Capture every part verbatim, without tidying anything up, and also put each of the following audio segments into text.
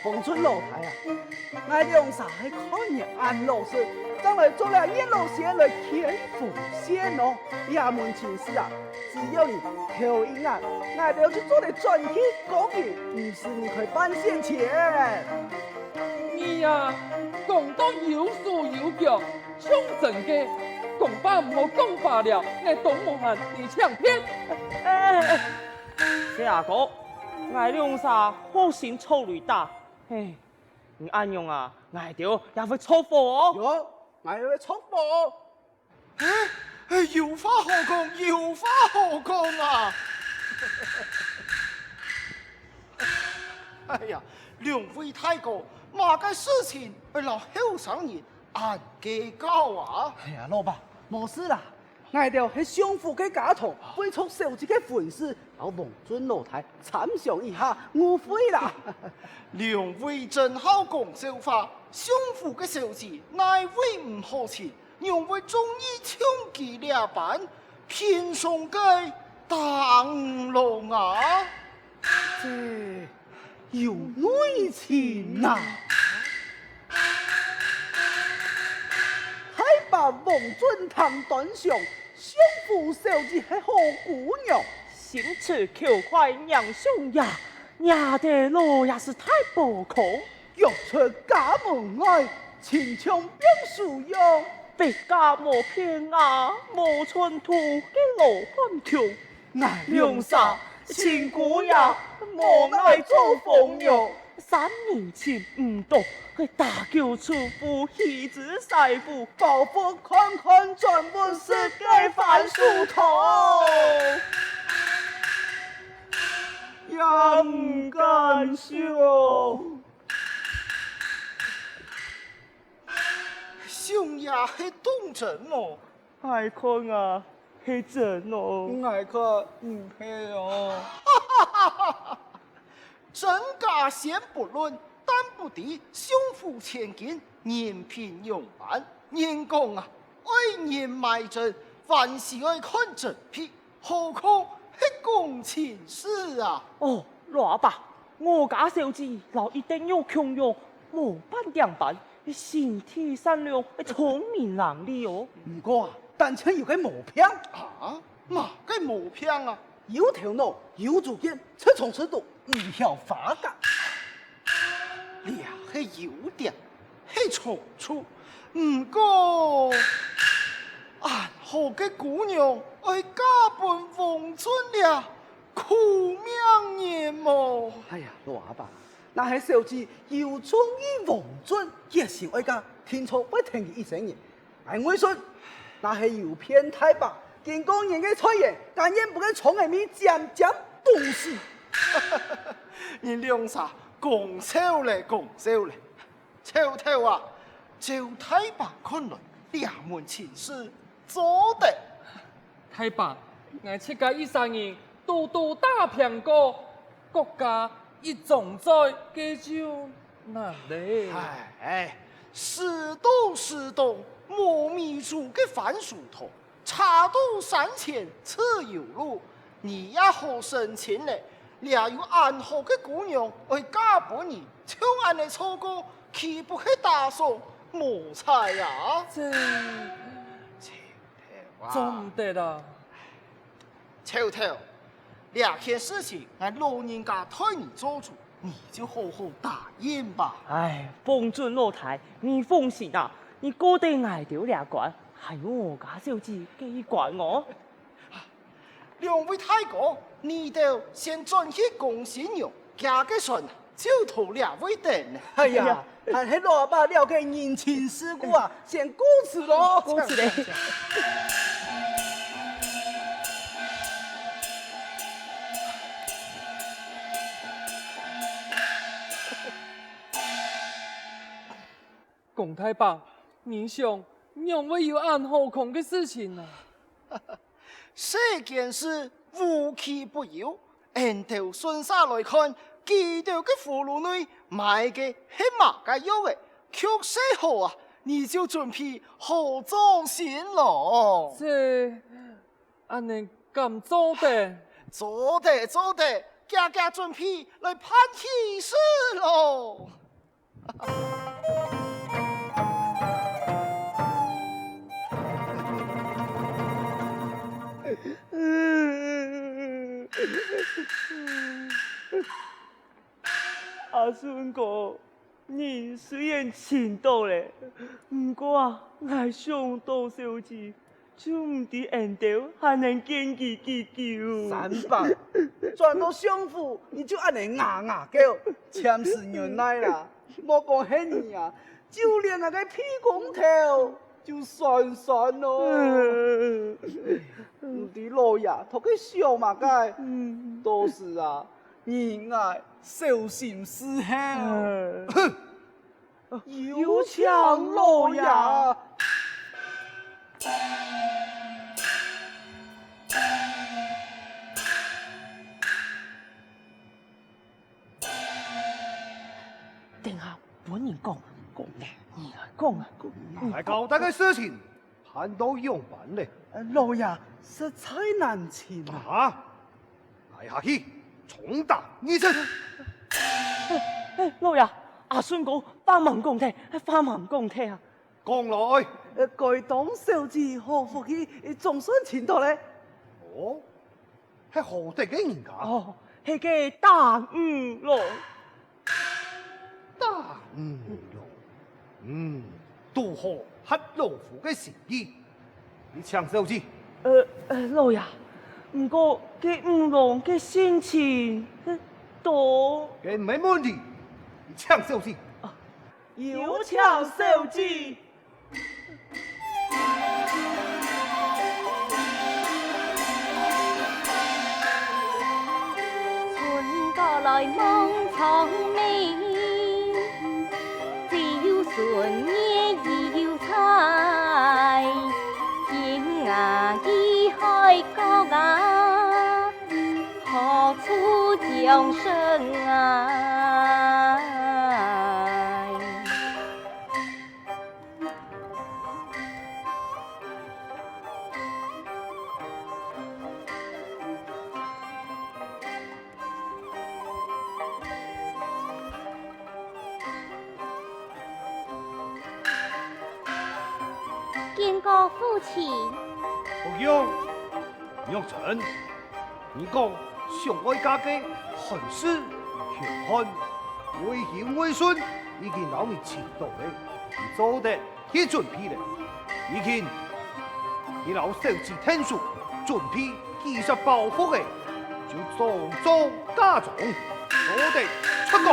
方寸老弟啊，𠊎兩儕係看你恁老實，正來做了鄢老仙來牽紅線哦。這門親事啊，只要你答應啊，𠊎兜就做得轉去告佢，毋使你開半仙錢。你啊，講到有手有腳，像真个，講罷毋好講罷了，𠊎當無閒，你請便。哎，哎，哎，細阿哥，𠊎兩儕好心做鐳打，嘿， 你恁樣啊，𠊎兜也會著火哦。喲，𠊎也會著火哦。哎，哎，有話好講，有話好講啊！哎呀，兩位大哥，麼个事情愛摎後生人恁計較啊？哎呀，老伯，無事啦， 𠊎兜係相府个家堂，為著小姐个婚事，摎王俊老弟參詳一下，誤會啦。兩位真好講笑話，相府个小姐哪位毋好尋，仰會中意像佢這般貧相个打五郎啊？ 這有內情啊！大伯王俊談端詳，相府小姐係好姑娘，心直口快，娘相雅，惹得老爺是大寶孔。 嫁出家門外，親像放手樣。別家無偏啊，無寸土个老漢窮。𠊎兩儕親姑爺，無奈做紅娘。三年尋毋到，打狗出戶，戲子師傅，包袱看看轉屋食个番薯湯。也毋敢想。 想也係當真哦。𠊎看啊，係真哦。𠊎看毋係哦。真假先不論，但不知相府千金人品樣般。人講啊，愛人買真，還係愛看真皮。 何況係講親事啊！哦，老阿伯，我家小姐摎一滴肉共樣，無半點斑，心地善良，聰明伶俐哦。毋過啊，單淨有個毛病。啊？麼个毛病啊？有頭腦，有主見，出場出到，毋曉花家。 這係優點，係長處。毋過，恁好个姑娘愛嫁分王俊這苦命人無？哎呀，老阿伯，若係小姐有中意王俊，決心愛嫁，定著會跈佢一生人。 𠊎會信，若係有騙大伯，經過人个財源，甘願分該蒼蠅尾尖尖凍死。你兩儕講笑咧，講笑咧。臭頭啊，照大伯看來，這門親事做得。大伯，𠊎自家一儕人都都打拚過，國家一壯載，該就難咧。唉， 事到如今，無米煮个番薯湯，茶到山前自有路。你也好成親咧，這有恁好个姑娘愛嫁分你，就恁呢錯過，豈不係打爽無彩啊？這，臭頭啊！做毋得啊！ 臭頭，這件事情，𠊎老人家代你做主，你就好好答應吧。唉，方俊老弟，你放心啊，你過得𠊎兜這關，還有我家小姐該一關哦。兩位大哥，你兜先轉去講新娘，厥个船啊， 就到這位等。哎呀，還係老阿伯了解人情世故啊，先告辭咯。告辭咧。公大伯，你想，仰會有恁好康个事情啊？ 世間事無奇不有，𫣆兜順續來看，佢兜个葫蘆內埋个係麼个藥仔，確實好啊，你就準備好做先咯。這，恁呢敢做得？做得，做得，遽遽準備來辦喜事咯。阿順哥， 人雖然尋著咧，毋過啊，𠊎想著小姐，就毋知𠊎兜還能見佢幾久。三伯，轉到相府，你就恁呢牙牙叫，暫時忍耐啦。莫講係你啊，就連𠊎个鼻公頭就痠痠咯。毋知老爺頭殼想麼个？到時啊， 你𠊎小心伺候。有請老爺。等下分人講，講，你來講啊。大交代个事情，辦到仰般咧？老爺，實在難尋啊。啊？ 挨下去，重打二十。哎，老爺，阿順哥，話吂講忒，話吂講忒啊！講來。該當小姐好福氣，總算尋著咧。哦，係何等个人家？哦，係該打魚郎。 打魚郎，嗯，堵好合老夫个心意。你請小姐。呃，呃，老爺，毋過該魚郎个性情，呃，都……該毋係問題，你請小姐。有請小姐。 春到來望窗明，只有筍葉已有彩。莺啊已開角啊，何處將聲哀？ 見過父親。不用，玉珍，你講想愛嫁个韓氏、邱漢，為兄為孫已經摎你尋著咧，你做得去準備咧。如今，你摎小姐𢯭手，準備幾十包袱仔，就當作嫁妝，做得出宮。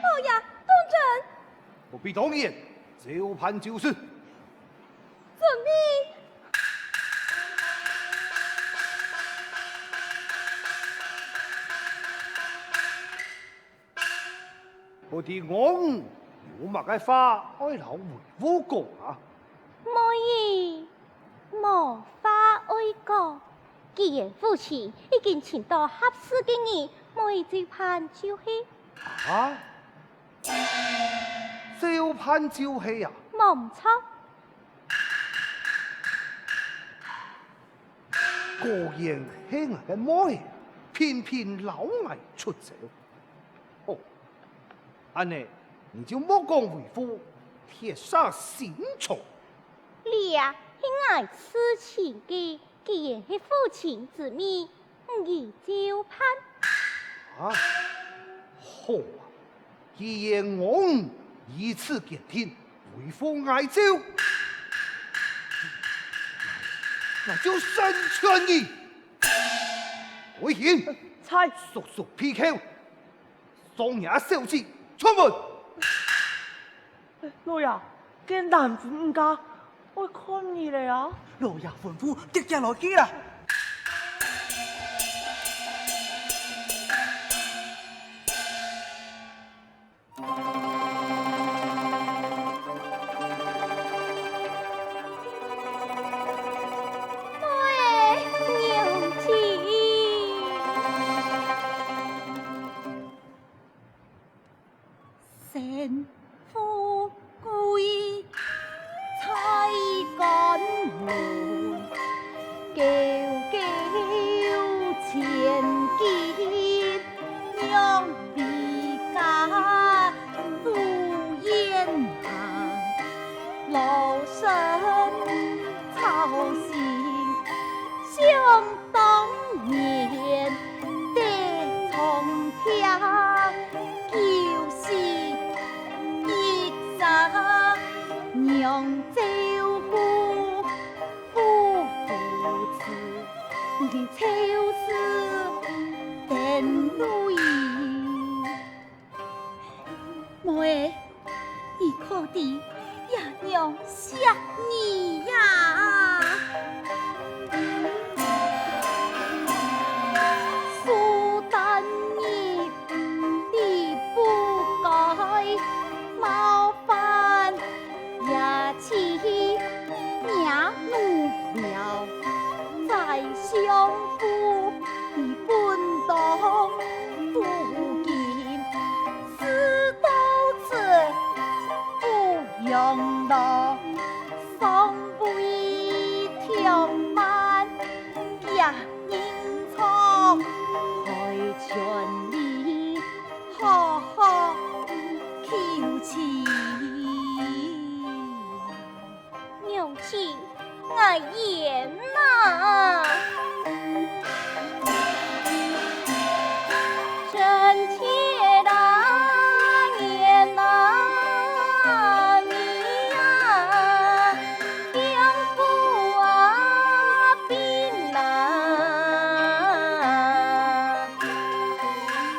老爺，當真？不必多言，照辦就是。遵命。 不知我女有麼个話愛摎為父講啊？妹兒，無話愛講。既然父親已經尋著合適个人，妹兒照辦就係。啊？照辦就係啊？無毋著。 果然係𠊎个妹，偏偏摎𠊎出招。哦，恁呢，你就莫講為父，鐵石心腸。這係𠊎自尋个，既然係父親之命， 你就辦。啊，好啊！既然我女如此堅定，為父𠊎照，那就成全你。回去，在。速速備轎， 送若小姐出門。老爺，該蘭妃毋嫁，愛看你咧啊！老爺吩咐，遽遽來去啊！ 先富貴在官門，久久千金就是等路人。妹，你可知爷娘惜你呀？苏丹你理不该冒犯 也是惹怒了宰相府，你本当不敬，事到此不容了，上跪条慢，别人错，害全礼。 好好求情。娘亲，我言呐。臣妾啊，言呐，你呀，丈夫啊，病呐。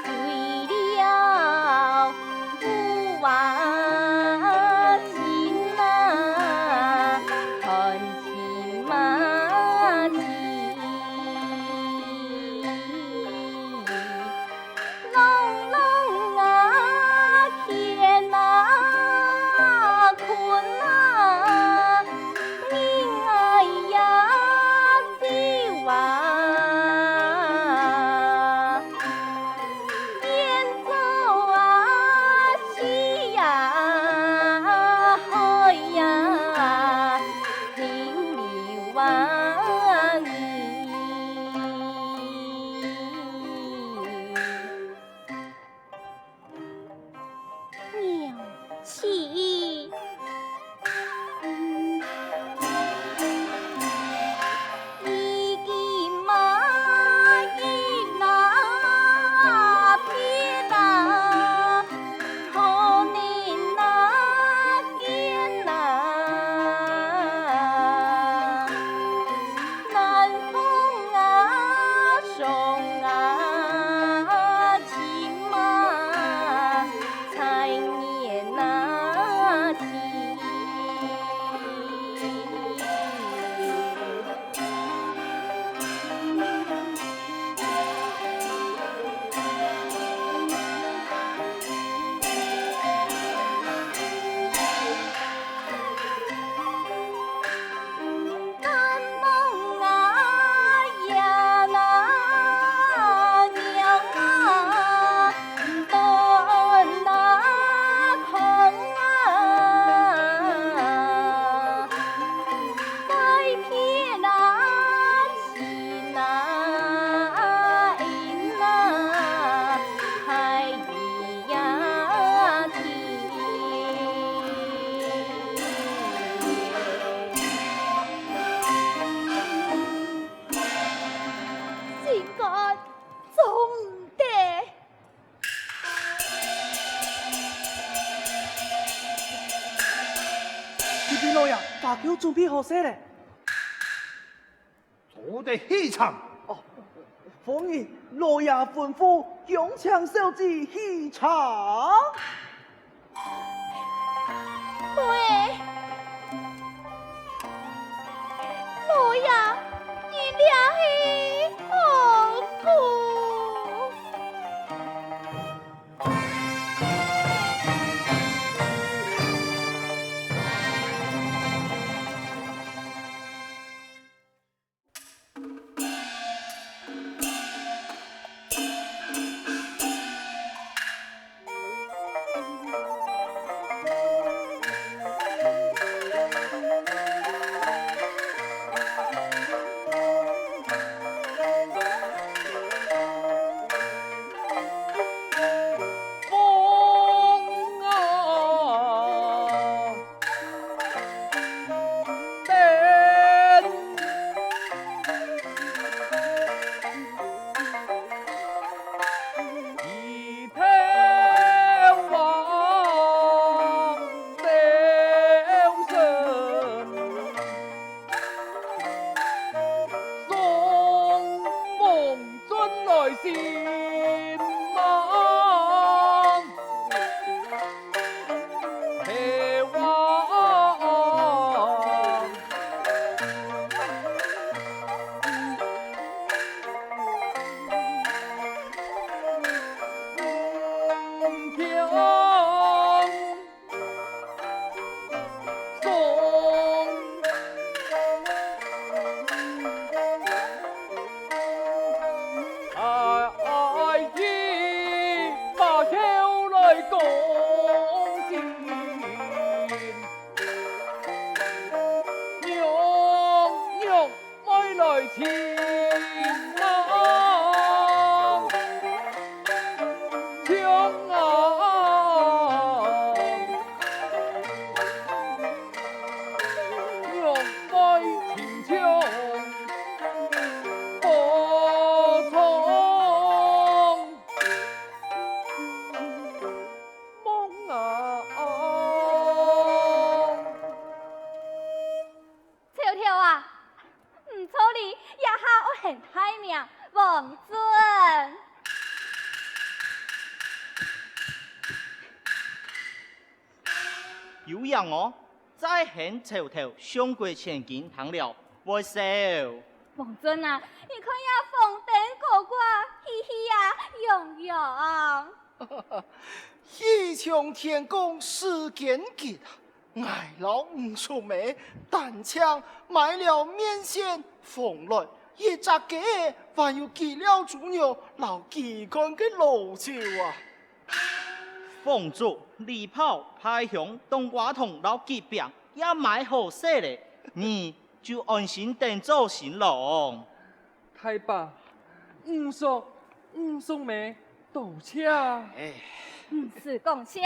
为了父啊心啊，看亲妈亲。冷冷啊，天啊，困啊，人啊呀，走啊。 变做啊水呀，海呀，流流啊你。娘亲。 心肝，做毋得。啟禀老爺，花轎準備好勢咧。 做得起床。哦，夫人，老爺吩咐，恭請小姐起床。喂，老爺，你這係何故？有影哦，再喊湊頭上過千金聽了會笑。王俊啊，你看這紅燈高掛，喜氣啊，洋洋。喜從天降世間吉啊！ 𠊎摎吳叔姆單淨買了麵線、紅卵、一隻雞仔，還有幾料豬肉摎幾罐个老酒啊！紅燭、禮炮、排香、冬瓜糖摎桔餅也買好勢咧，你就安心等做新郎。 大伯，吳叔，吳叔姆，多謝啊！毋使講謝，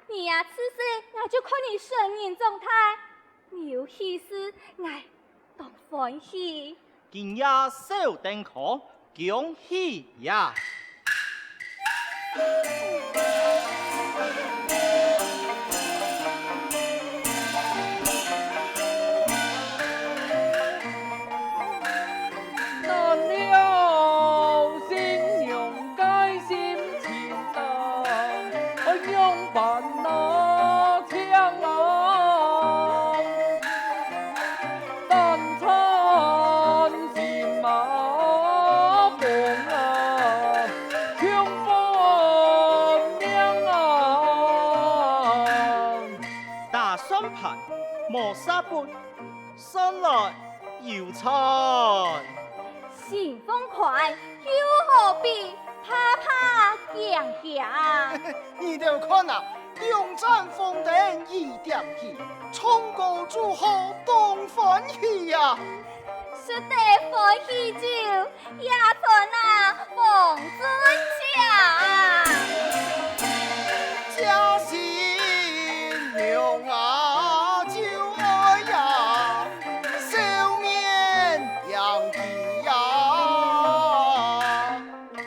你啊，自細𠊎就看你成人長大，你有喜事，𠊎當歡喜。今夜燒燈科，恭喜呀！ 難料新娘个心情啊，愛仰般那唱啊？單親心啊，紅啊， 共分命啊！打算盤，無煞本，算來有賺。新紅款又好比，怕怕驚驚。你兜看啊，兩盞紅燈一點起，唱歌祝賀當歡喜啊！食得歡喜酒， 夜餐啊，黃俊強。這新娘啊，就愛呀，笑面迎娶呀，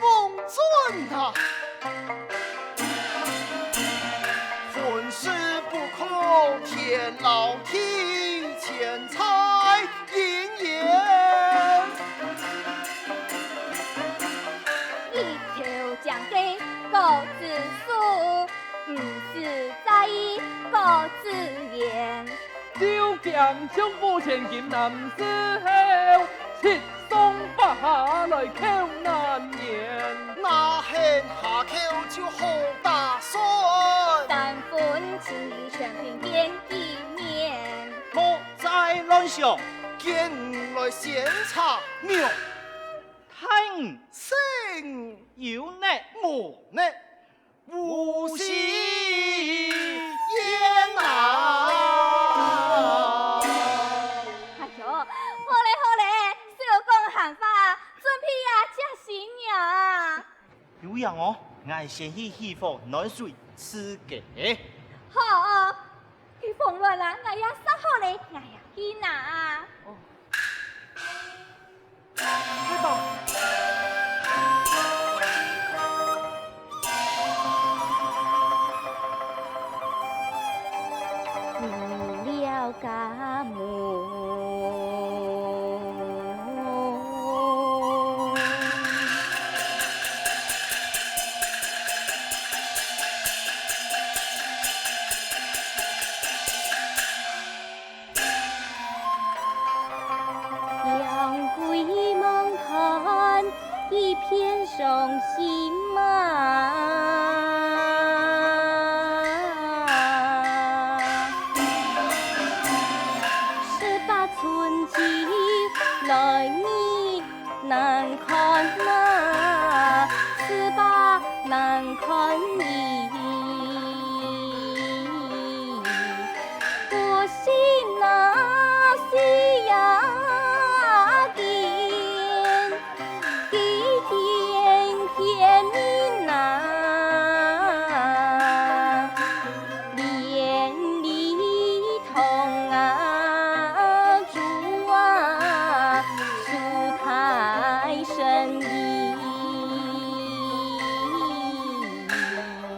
黃俊啊。 婚事不可天老地，錢財應然。一頭將計各自輸，毋使在意各自言。 就驚上府千金難伺候，七上八下來求難言。那肯下求就好打算。三分情意全憑見機面。莫再亂想，見你來先查明。大女，細女，有呢，無呢。 無戲言啊！哎喲，好咧好咧，少講閒話，準備啊接新娘啊！有影哦，𠊎先去起火暖水自家。好哦， 該紅卵啊，𠊎也煠好咧，𠊎也去拿啊。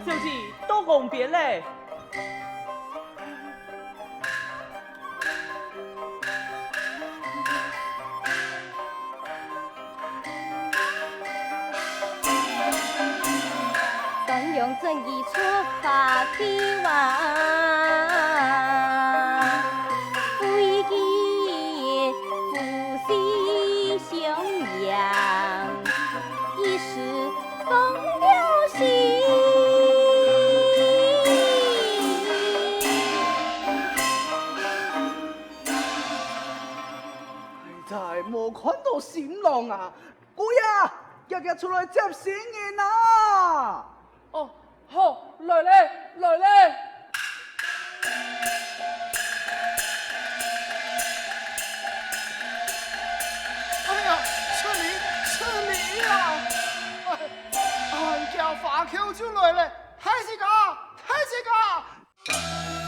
小姐，到紅邊咧。杨正一出发去啊，为见夫妻相迎，一时动了心。哎呀，无看到新郎啊！ 姑爷，遽遽出來接新人啊！哦，好，來咧，來咧！哎呀，春麗，春麗啊！哎，哎，厥花蔻就來咧，大自家，大自家！